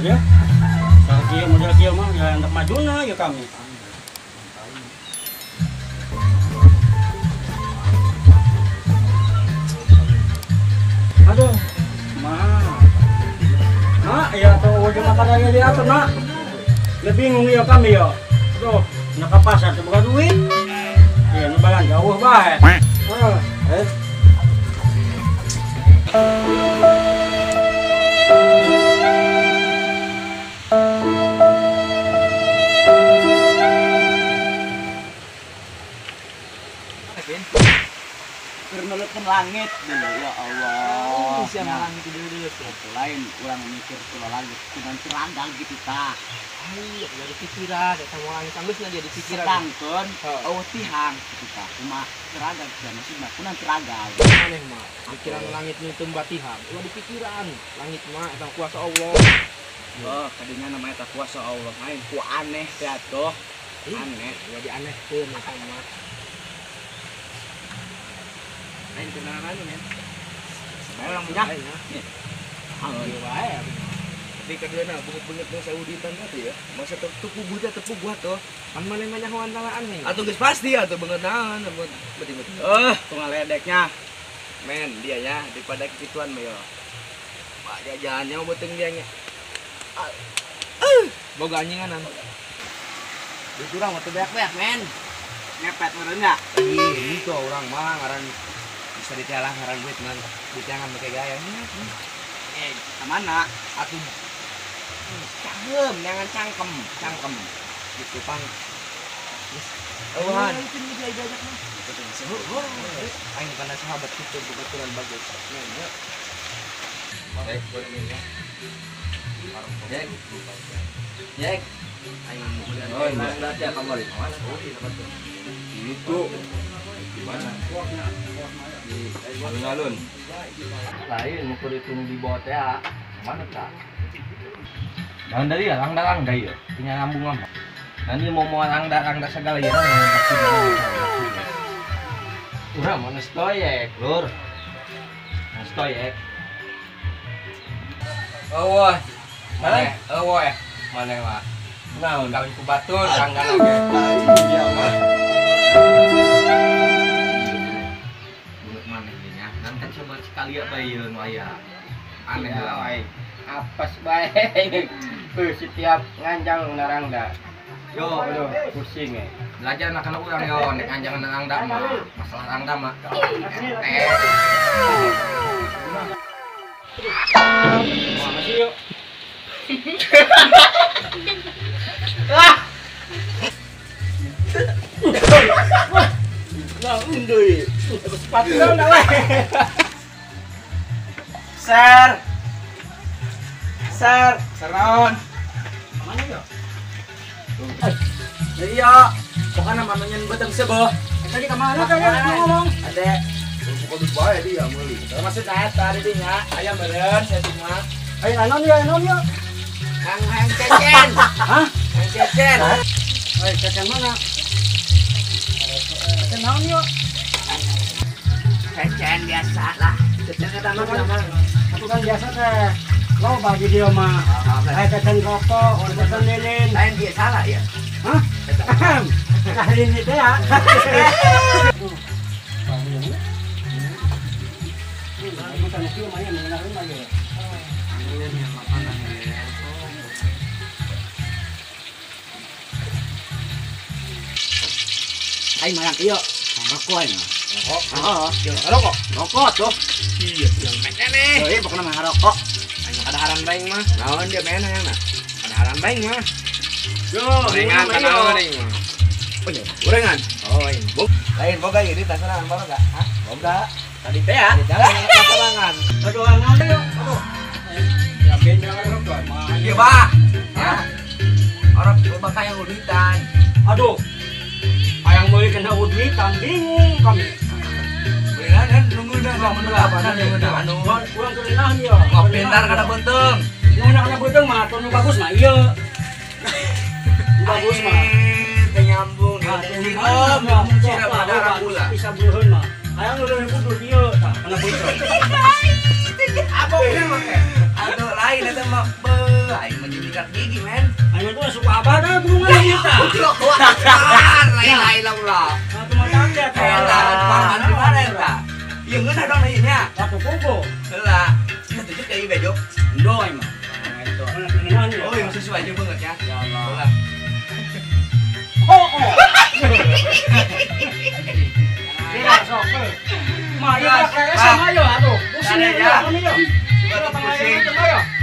pasar ya. Kieu model kieu mah ya hendak majuna ya kami. Aduh, ma. Nak, ya tuh udah makanannya diatur, nak. Ya bingung ya kami ya. Aduh, nak ke pasar teu boga duit. Ya nu balan jauh bae. Heeh. Keur langit dulu ya Allah. Siapa langit dulu dulu lain urang mikir ke langit kunan teranggang gitu tah. Iya, jadi pikiran eta mau langit anggeus jadi pikiran. Sedangkeun eueuh tihang gitu tah. Kumaha teranggang sia maksudna kunan teranggang. Aneh mah pikiran langit nu teu tihang. Ulah di pikiran langit mah eta kuasa Allah. Oh, kadinya namanya eta kuasa Allah. Lain ku aneh teh atuh. Aneh, jadi anehkeun eta mah. Lain kenalan men. Sebenarnya orang punya. Oh, iya wae. Tapi kadieuna beungeut-beungeut nu sauditan teh ya. Masa tepuguh teh tepuguh atuh. Pan maneh mah nyahoan talaan heuh. Atuh geus pasti atuh beungeut naon beungeut. Tong ledeknya. Men, dia nya daripada kituan mah yo. Pak jajannya mah beuteung dia nya. Boga anjinganan. Duit urang mah teu beak-beak men. Ngepet meureun nya. Ih, itu urang mah ngaran bisa ditelah ngaran duit man diteangan make gaya. Ka mana? Atuh cangkem, jangan cangkem, cangkem. Gitu pang. Geus. Eueuhan. Aing kana sahabat kitu kebetulan bagus. Nya. Jek. Jek. Aing oh, ini ya kamari. Itu di mana? Di alun-alun. Lain ngukur itu di bawah teh. Mana tak? Jangan dari ya, langda-langda ya. Punya lambung mah. Nanti mau mau langda-langda segala ya. Urang mau nestoyek, lur. Nestoyek. Oh, mana? Oh, mana mah? Naon kawin ku batur langga lagi. Iya mah. Buat maneh nya. Nanti coba sekali ya bae nu aya. Aneh lah wae. Apes bae. Setiap nganjang narangda. Yo, aduh, pusing ya. Belajar makan urang yo nek nganjang narangda mah. Masalah rangda mah. Mana sih yuk? Ah. Lah unduy. Sepatu naon weh. Ser. Ser, ser naon? Mana yo? Iya, pokoknya namanya beuteung seueuh. Tadi ka mana kaya ngomong? Ade. Buka duit bae dia meuli. Maksud eta di dinya, aya meureun saeutik mah. Ayo naon ya, naon ya? Kang hayang cecen. Hah? Hayang cecen. Oi, cecen mana? Cecen naon yo? Cecen biasa lah. Cecen eta mah kan. Aku kan biasa teh. Lo bagi dia mah. Hai cecen rokok, cecen lilin. Lain dia salah ya. Hah? Lilin itu ya. Aing mayang ieu, rokok aing. Rokok? Heeh. Rokok? Rokok tuh. Iya, yang mek Heuh, pokona mah rokok. Aing kadaharan bae mah. Naon dia main hayang na? Kadaharan bae mah. Yo, gorengan kanaon aing mah. Oh iya, gorengan. Oh, aing. Lain boga ieu di tasaran boga. Hah? Boga. Tadi teh ya? Tadi tasarangan. Aduh, naon yo? Aduh. Ya beda rokok mah. Iya, Pak. Hah? Orang loba kaya duitan. Aduh. Hayang meuli kena duitan bingung kami. Beulah kan nunggu dah mun apa anu urang kurenahan yo. Ngopintar kana beuteung. Nu kana beuteung mah atuh nu bagus mah ieu. Nu bagus mah. Teu nyambung. Sirap ada gula. Bisa beuheun mah. Hayang nu leuwih kudu ieu tah kana beuteung. Abong mah. Aduh lain eta mah beuh aing mah Sikat gigi men. Ayo tuh suka apa dah bulungan kita. Lain-lain lah ulah. Satu macam dia. Eta di mana eta? Ieu ngeunah dong ieu nya. Satu kuku. Heula. Sia tujuh ka ieu bejo. Endo emang. Oh, yang sesuai aja banget ya. Ya Allah. Oh, oh. Tidak sok. Ma, ieu kayak sama yo atuh. Pusing ya, kami yo.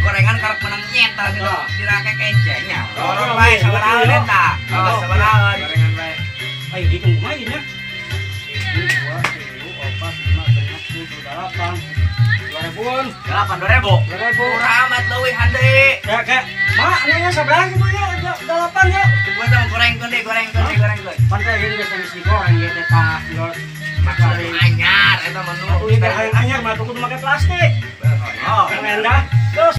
Gorengan karep menang nyeta gitu. Dirake kencengnya. Orang bae sabaraha eta. Oh, sabaraha gorengan bae. Ayo dihitung kumaha ieu nya. 1 2 3 4 5 6 7 8 2000-an. 8 2000. 2000. Murah amat leuwih hande. Kayak mak nanya sabaraha gitu ya, 8 ya. Gua teh gorengkeun deh, gorengkeun deh, gorengkeun. Pan teh geus geus digoreng ieu teh tah geus. Maksud anyar eta mah nu. Ieu teh hayang anyar mah kudu make plastik. Oh, endah. Terus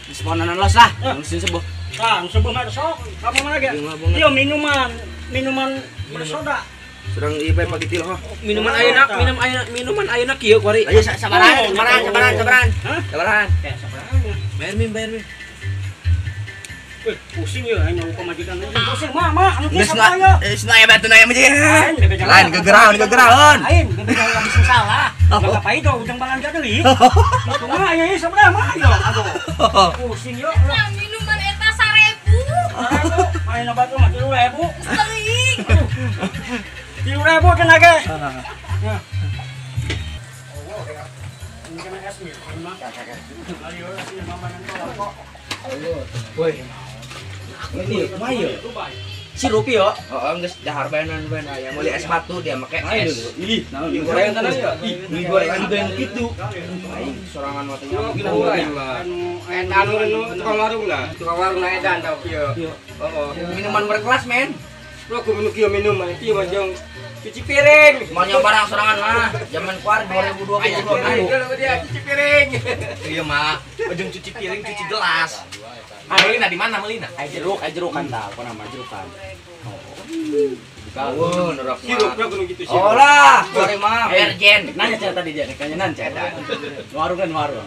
disponanan los lah. Mesin sebuh. Tah, sebuh mah sok. Kamu mana ge? Ieu minuman, minuman bersoda. Sedang ieu bae pagi til hah. Minuman ayeuna, minum ayeuna, minuman ayeuna kieu kuari. Ayo sabarahan, sabarahan, sabarahan, sabarahan. Sabarahan. Kayak sabarahan. Bayar min, bayar min. Wih, pusing ya, aing mau pamajikan. Pusing, mah, mah, anu kieu sabaraha ya. Geus aya batu na mah. Lain gegeraun, gegeraun. Aing bebe bisa salah. Enggak apa itu ujang balanja deui. Itu mah aya ieu sabaraha mah yo. Aduh. Pusing yo. Nah, minuman eta 1000. 1000. Ayeuna batu mah 3000. Teuing. 3000 cenah ge. Ya. Woi. Ini kumaha ieu? Sirup yo. Heeh, geus dahar bae naon bae aya meuli es batu dia make es. Ih, naon gorengan tanah ya? Ih, beli gorengan juga yang gitu. Aing sorangan mah teh nyamuk. Eta anu tukang warung lah, tukang warung lah edan tau kieu. Heeh. Minuman berkelas, men. Lo aku minum kieu minuman kieu mah jeung cuci piring. Semuanya barang sorangan mah. Zaman kuar 2022. Dia cuci piring. Iya mah, ujung cuci piring, cuci gelas. Melina di mana Melina? Ai jeruk, ai jerukan tah, apa nama jerukan. Oh, nerok. Sirup lah gitu sirup. Oh lah, sorry mah, virgin. Nanya cerita tadi dia, kayaknya nanya. Warung kan warung.